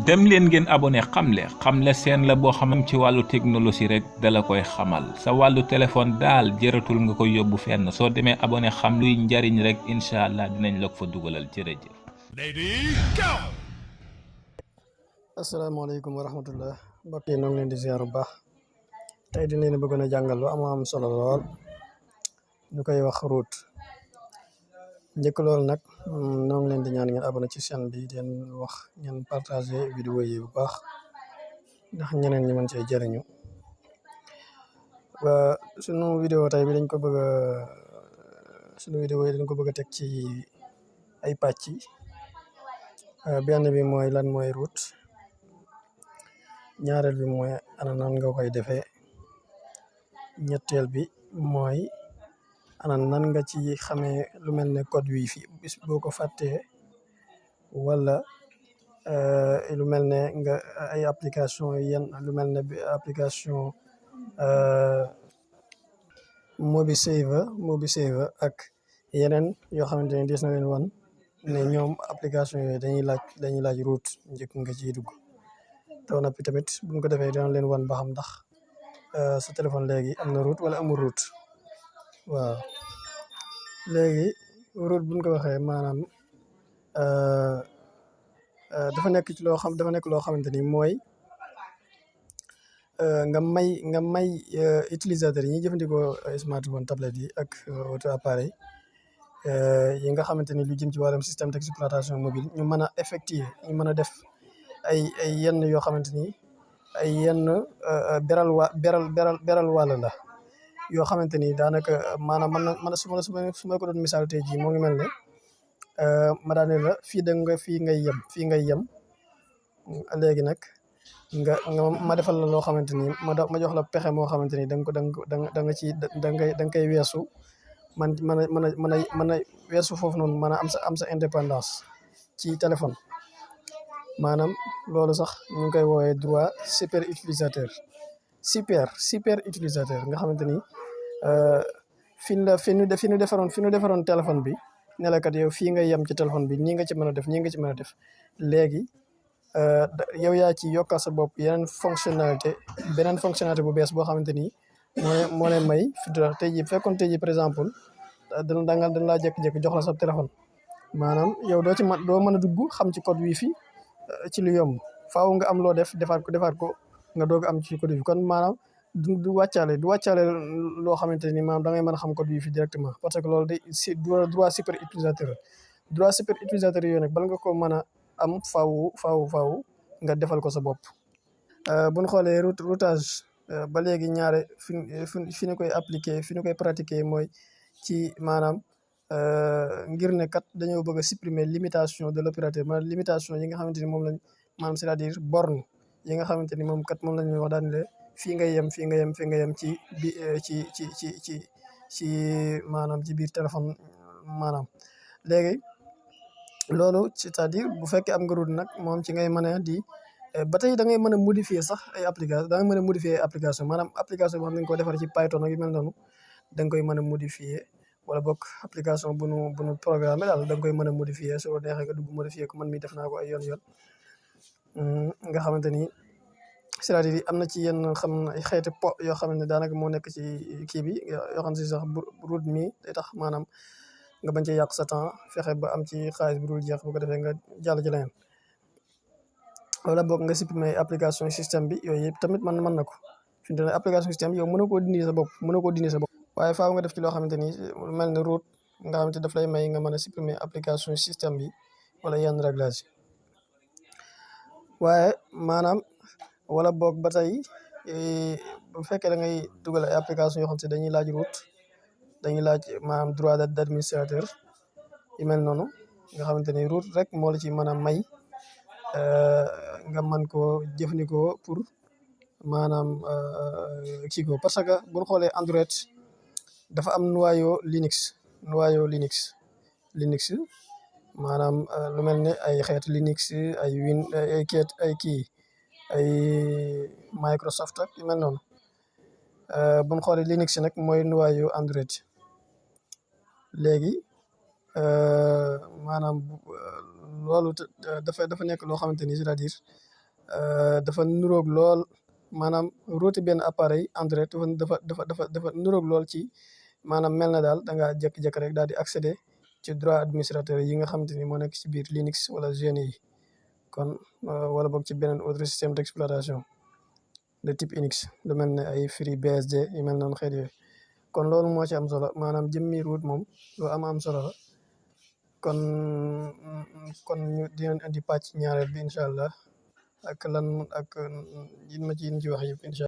dem leen ngeen abonné xamle seen la boo xam ci wàllu technologie rek dala koy xamal sa wàllu téléphone daal jëratul nga koy yóbbu fenn soo demee abonné xam luy njariñ rek incha allah dinañ la ko fa dugalal jërëjëf. asalaamaaleykum wa rahmatullah mbokk yi ñoo ngi leen di ziar bu baax tey dinañ leen bëggoon a jàngal lu am solo lool ñu koy wax root njëkk loolu nag ñoo ngi leen di ñaan ngeen abonné ci chaîne bi di leen wax ngeen partagé vidéo yi bu baax ndax ñeneen ñi mën cee jëriñu ba sunu vidéo tey bi dañ ko bëgg a teg ci ay pàcc benn bi mooy lan mooy root ñaareel bi mooy ana nan nga koy defee ñetteel bi mooy ana nan nga ci xamee lu mel ne code wifi bis boo ko fàttee wala lu mel ne nga ay application yenn lu mel ne application MobiSaver ak yeneen yoo xamante ne des na leen wan ne ñoom application yooyu dañuy laaj root njëkk nga ciy dugg taw na tamit buñ ko defee dina leen wan ba xam ndax sa téléphone léegi am na root wala amul root waaw léegi root buñ ko waxee maanaam dafa nekk loo xamante ni mooy nga may utilisateur yi ñuy jëfandikoo smartphone tablette yi ak auto appareil yi nga xamante ni lu jëm ci wàllum système d'exploitation mobile ñu mën a effectuer ñu mën a def ay yenn yoo xamante ni ay yenn beral wàll la yoo xamante ni daanaka maanaam man su ma ko doon misaal tey jii moo ngi mel ne ma daane la fii ngay yem léegi nag nga ma defal la loo xamante ni ma jox la pexe moo xamante ni da nga koy weesu mën a weesu foofu noonu mën a am sa indépendance ci téléphone maanaam loolu sax ñu ngi koy woowee droit super utilisateur nga xamante ni fi ñu defaroon téléphone bi ne la kat yow fii nga yem ci téléphone bi nii nga ci mën a def nii nga ci mën a def léegi yow yaa ci yokkal sa bopp beneen fonctionnalité bu bees boo xamante ni moo leen may fi tey jii fekkoon tey jii par exemple dana laa jékki-jékki jox la sa téléphone maanaam yow doo mën a dugg xam ci code wifi ci lu yomb faaw nga am loo defaat ko nga doog am ci code wifi kon maanaam du wàccaale loo xamante ni maanaam da ngay mën a xam code wifi directement parce que loolu droit super utilisateur yooyu nag bala nga ko mën a am faaw nga defal ko sa bopp bu ñu xoolee routage ba léegi ñaare fi ñu koy appliquer fi ñu koy pratiquer mooy ci maanaam ngir ne kat dañoo bëgg a supprimer limitation de l'opérateur maanaam limitation yi nga xamante ni moom lañ maanaam c'est-à-dire borne yi nga xamante ni moom lañ wax daan ne fii nga yem ci ci maanaam ci biir téléphone maanaam léegi loolu c'est-à-dire bu fekkee am nga root nag moom ci ngay mën a di ba tey da ngay mën a modifier sax ay application da ngay mën a modifier application maanaam application boo xam ne dañ ko defar ci Python ak yu mel noonu da nga koy mën a modifier wala bokk application bu nu programmé daal da nga koy mën a modifier soo neexee nga dugg modifier ko man mi def naa ko ay yoon nga xamante ni c'est-à-dire am na ci yenn ay xeeti yoo xam ne daanaka moo nekk ci kii bi yoo xam ne si sax root mi day tax maanaam nga bañ cee yàq sa temps fexe ba am ci xaalis bi dul jeex bu ko defee nga jàll ci leneen wala boog nga supprimer application système bi yooyu yëpp tamit mën na ko fi mu ne application système yow mënoo koo dindi sa bopp waaye faaw nga def ci loo xamante ni mel ne root nga xamante daf lay may nga mën a supprimer application système bi wala yenn réglage waaye maanaam wala boog ba tey bu fekkee da ngay dugal ay application yoo xam ne dañuy laaj root dañuy laaj maanaam droit d'administrateur yu mel noonu nga xamante ni root rek moo la ci mën a may nga mën koo jëfandikoo pour maanaam kii ko parce que bu ñu xoolee Android dafa am noyau Linux maanaam lu mel ne ay xeetu Linux ay Microsoft ak yu mel noonu bu ñu xoolee Linux nag mooy noyau Android léegi maanaam loolu dafa nekk loo xamante ni c'est-à-dire dafa nuroog lool maanaam rooti benn appareil Android dafa nuroog lool ci maanaam mel na daal da ngaa jékki-jékki rek daal di accéder ci droit administrateur yi nga xamante ni moo nekk ci biir Linux wala GNU yi kon wala boog ci beneen autre système d'exploitation de type Unix lu mel ne ay FreeBSD yu mel noonu xeet yooyu kon loolu moo ci am solo maanaam jëmmi root moom lu am solo la kon ñu dinañ indi pàcc ñaareel bi incha allah ak lan ak yin ma ci wax yëpp incha